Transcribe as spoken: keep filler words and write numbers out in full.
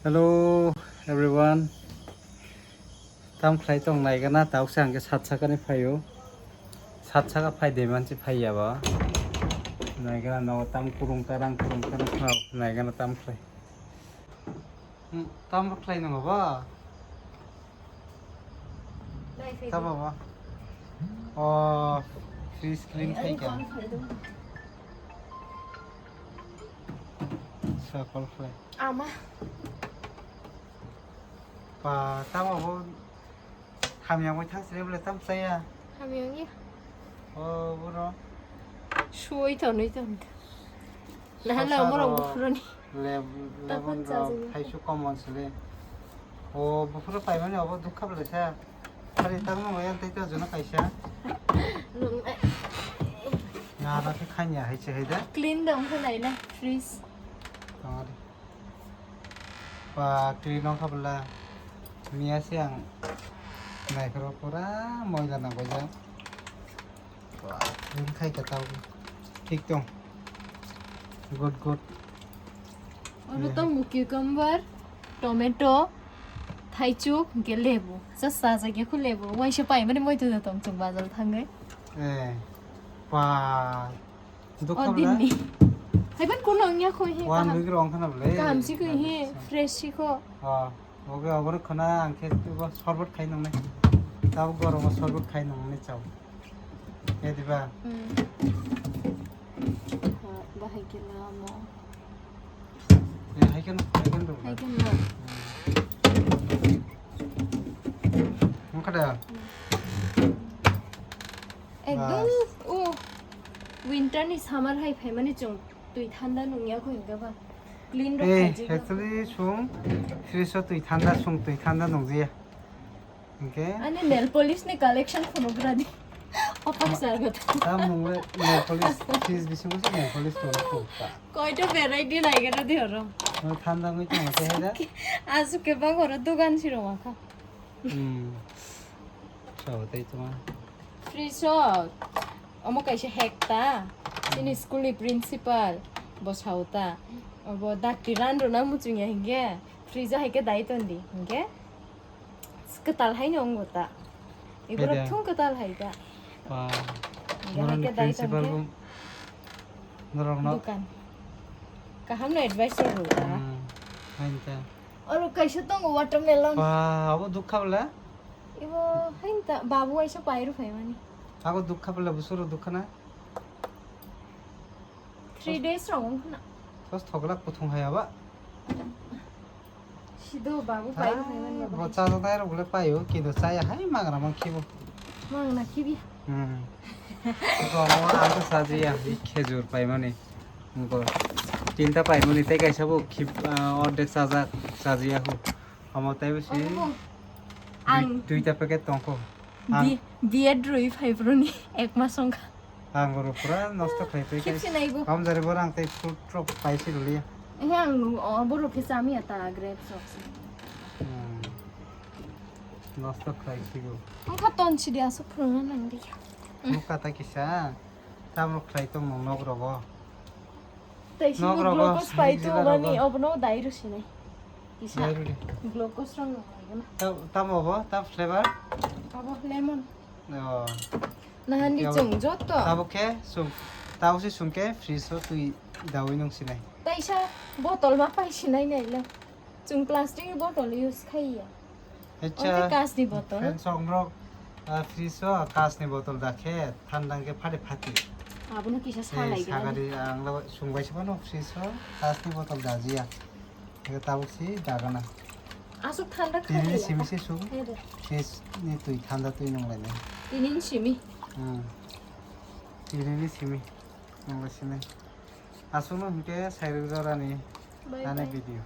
Hello everyone. Tam khlai tong naigana, tauksa hwnkhe sat sakani phaio. Sat saka phai de manchi phaiya ba. Naigana no tam kurung tarang kurung tarang khao. Naigana tam khlai. Hmm, tam khlai nang ba? Tam ba? Oh, fridge clean khai ka. Sa call khlai. Ama. Ba, tamo bo hamyang bai thang sini bole tam chaya. Hamyang ya. Oh, bro. Sui to nui to. Nahan la umur ang bufuro ni. Leb-, lebon rok thaisu common sile. Oh, bufuro paimani obo dukha bole sa. Hari tamo yang tei to jono kaisa. Nung, eh. Na, na khe khanya hai se hai da. Clean dong khe nai na, fresh. Tong ari. Ba, twi nokha bwla. Miya se ang naikhoro pura moila nang baijak. Ba, wng khai ka tau. Thik tong. Good, good. Oro tong mu cucumber, tomato, thaichuk, hwnkhe lebu. Just sajak ya kho lebu. Waisa paimani moitu da tong chwng bazar thangwi. Eh. Ba. Dukha bwla. O dinni. Haiban kuno wngya kho he. One week rong khana bwle. Kaham si kho he, fresh si kho. Oh, obo, obo khana ang khe sorbot khai nang nai. Tabo goromo sorbot khai nang nai chao. He diba? Hmm. Ha, bahai khe na mo. Eh, hai khe no, hai khe no. Hai khe no. Hmm. Wngkha da? Hmm. Ekdom, bas. O winter ni summer hai phaimani chwng twi thanda nungya kho hwnkhe ba. Clean rok eh, khaijak ya. Actually chwng fridge o twi thanda, chwng twi thanda nungya. Hwnkhe ani nail polish ni collection phunukgra di. Opak sargo. Ta mungwi nail polish, fridge bisingo se nail polish phunukgo ta. Koito variety naigara di oro. Thanda wngwi tongma se hai da. Aswk khe bang oro dogan siro makha. Hmm. Sao tei tongma. Fridge o omo kaisa hack ta. Chini school ni principal bo sao ta. Obo dakti ran rwna muchungya hinkhe fridge o hai khe dai tondi hinkhe kwtal hai no wngo ta. Iboro hai de. Thung kwtal hai ta. Ba. Hinkhe hai khe dai tondi. Principal bo norok no. Dukan. Kaham no advice rw ta. Hmm. Hai ta. Oro kaisa tongo watermelon. Ba, abo dukha bwle? Ibo hainta babu waisa pairu phaimani. Abo dukha bwle, busuro dukha na? Three days rok wngkhna. Sos thoglak kuthung hai aba. Sido babu pairu phaimani. Bo chajaknai rok bwle paio, kintu chaya hai mangra mang khibo. Mangna khibi. Hmm. Romo ang khe chajiya, i khejur paimani. Wngkha tinta paimani tei kaisa bo khip, ah, ordek chajak, chajiya ho. Omo tei bo si omo dui-, ang duita packet tongkho. Ang bi-, B Ed rwi phaibroni ek mas wngkha. Ang oro pura nosto khai pai khai. Khipsi naibo. Hamjari bor ang tei fruit rok paisi rwliya. Ehe ang nu-, o borok khe chamiya ta grapes rok se. Hmm. Nosto khai sigo. Wngkha ton sidi aswk phwrwngna nangdi. Wngkha ta kisa. Tamrok khlai tong nong nok rogo. Tei sini nok rogo, glucose pai tu mani obono dai ru sinai. Kisa dai ru di. Glucose rong nong nai gana. Ta-, tamo bo, ta flavor? Abo lemon. Oh. Nahani chwng joto. Tabo khe sung, tabo se sung khe fridge o twi dawi nung sinai. Taisa bottle ma pai sinai nai le. Chwng plastic ni bottle use khaiya. Acha. Only kaas ni bottle. Friends, songrok, ah, fridge o kaas ni bottle da khe thanda khe phade phati. Abono kisa eh, salai gana. Sagari ang la sungbai se mano fridge o kaas ni bottle da jiya. Tabuk si dagana. Aswk thanda kha. Tini simi se sung. Fridge ni twi thanda twi nung lai nai. Tini simi. Hmm. Tini simi. Nung lai sinai. Aswkno hwnkhe sairok jorani ani video.